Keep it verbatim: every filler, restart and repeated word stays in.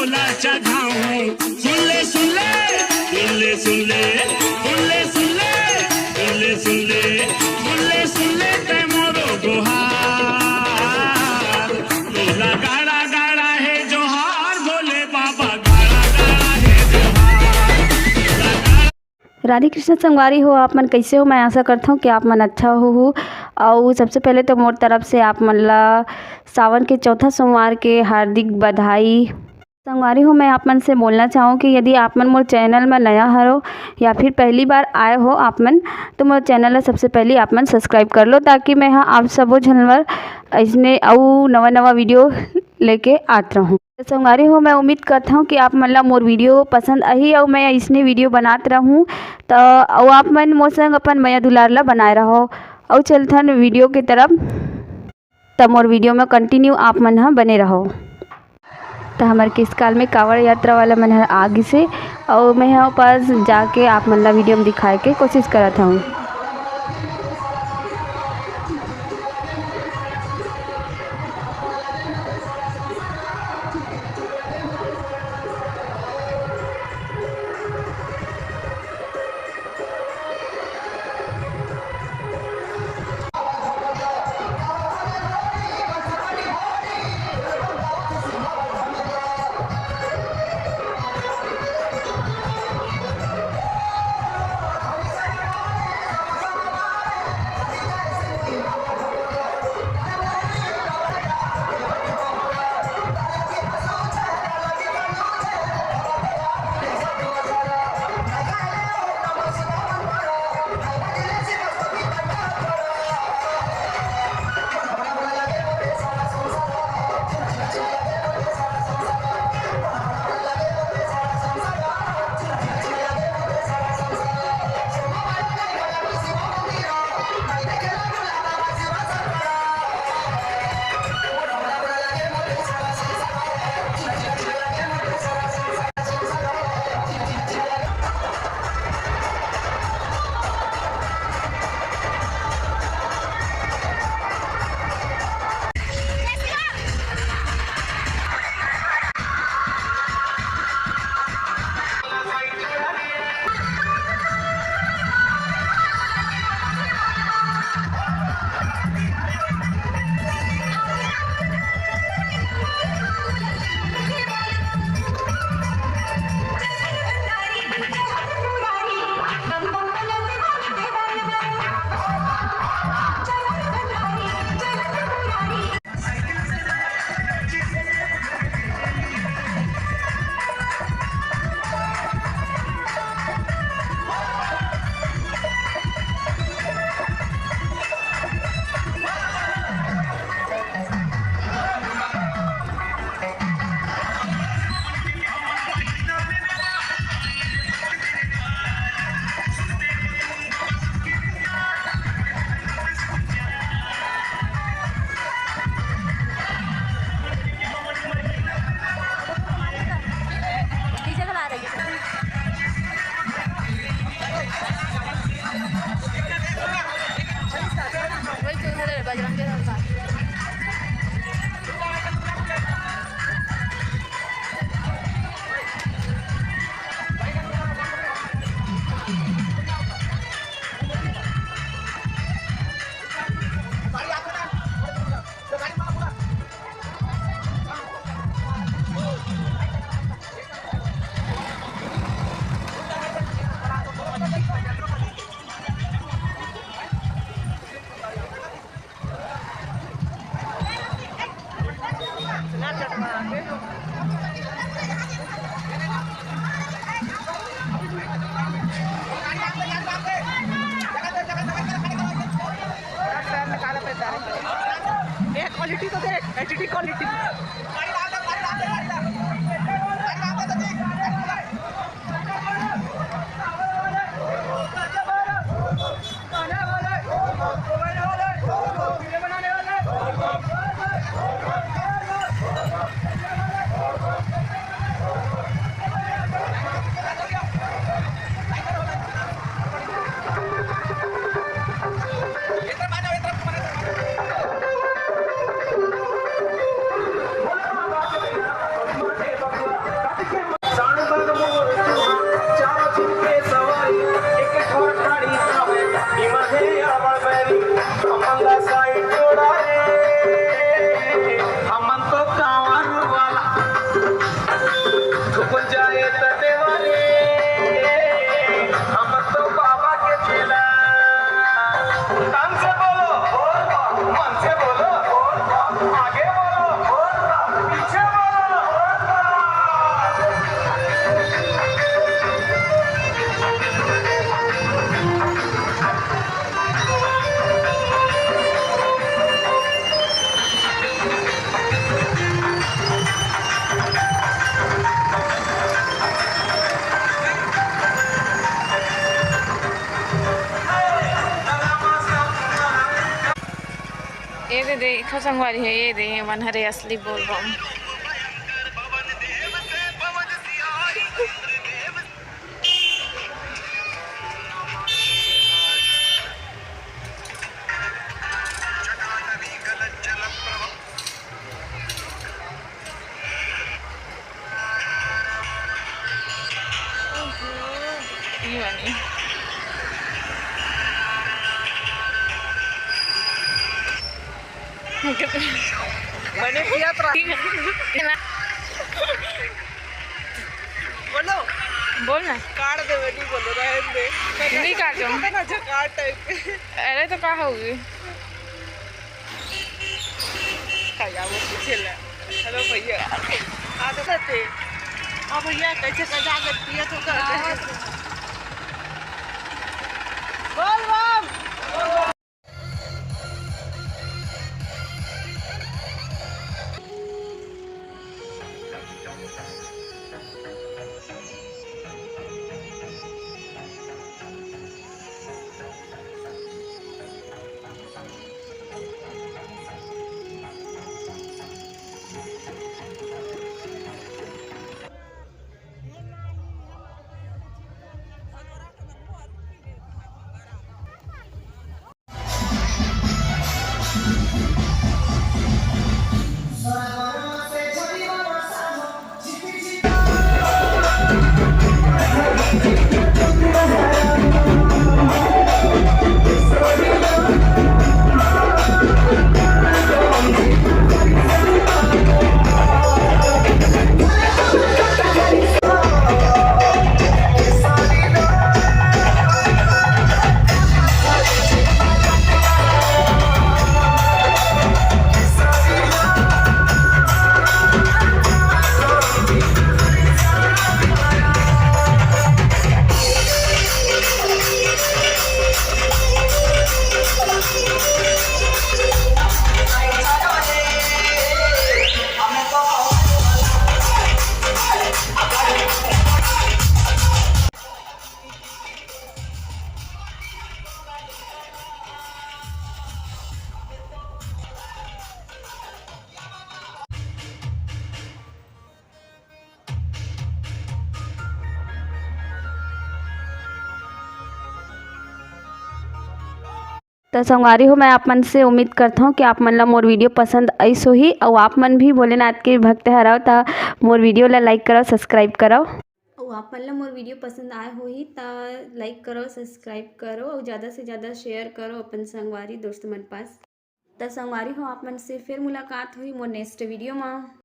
बोला चढ़ाऊं। सुन ले, सुन ले, सुन ले, सुन ले, सुन ले, सुन ले, सुन ले, सुन ले, सुन ले, सुन ले, सुन ले, तै मोरो गोहार। तोला गाड़ा गाड़ा हे जोहार, भोले बाबा गाड़ा गाड़ा हे जोहार। राधे कृष्ण संगवारी हो, आप मन कैसे हो? मैं आशा करता हूँ कि आप मन अच्छा हो, हो। और सबसे पहले तो मोर तरफ से आप मन ला सावन के चौथा सोमवार के हार्दिक बधाई। संगवारी हो, मैं आप मन से बोलना चाहूँ कि यदि आप मन मोर चैनल में नया हरो या फिर पहली बार आए हो आप मन, तो मोर चैनल ला सबसे पहले आप मन सब्सक्राइब कर लो, ताकि मैं ह आप सबो झन बर अइसने अउ नवा नवा वीडियो लेके आत रहूँ। तो संगवारी हो, मैं उम्मीद करता हूँ कि आप मन ला मोर वीडियो पसंद आही अउ मैं अइसने वीडियो बनात रहूँ, तो अउ आप मन मोर संग अपन मया दुलार ला बनाए रहो। अउ चलथन वीडियो के तरफ, त मोर वीडियो में कंटिन्यू आप मन ह बने रहो। त हमर किसकाल में कांवड़ यात्रा वाला मन ह आ गिसे, अउ मैं ह पास जाके आप मन ला वीडियो में दिखाए के कोशिश करत हूँ। क्वालिटी तो देख, एचडी क्वालिटी। तो संगवारी हो, ये रे मन हरे असली बोल बम। मैंने किया तो बोलो। बोल ना। काट दे, मैं नहीं बोलूँ, रहन दे। नहीं काटूँ। पता ना, जकाट टाइप के। अरे तो का होगी? का यार वो पूछे ला। हेलो भैया। आ तो थे। हाँ भैया, कैसे का जागत किया तो कर। बोल बम। त संगवारी हो, मैं आप मन से उम्मीद करत हौं कि आप मन ला मोर video पसंद आइस होही, अउ आप मन भी भोलेनाथ के भक्त हरव, त मोर video ला like करव, subscribe करव। अउ आप मन ला मोर video पसंद आए होही, त like करव, subscribe करव, अउ ज्यादा से ज्यादा share करव अपन संगवारी दोस्त मन पास। त संगवारी हो, आप मन से फिर मुलाकात होही मोर next video मा।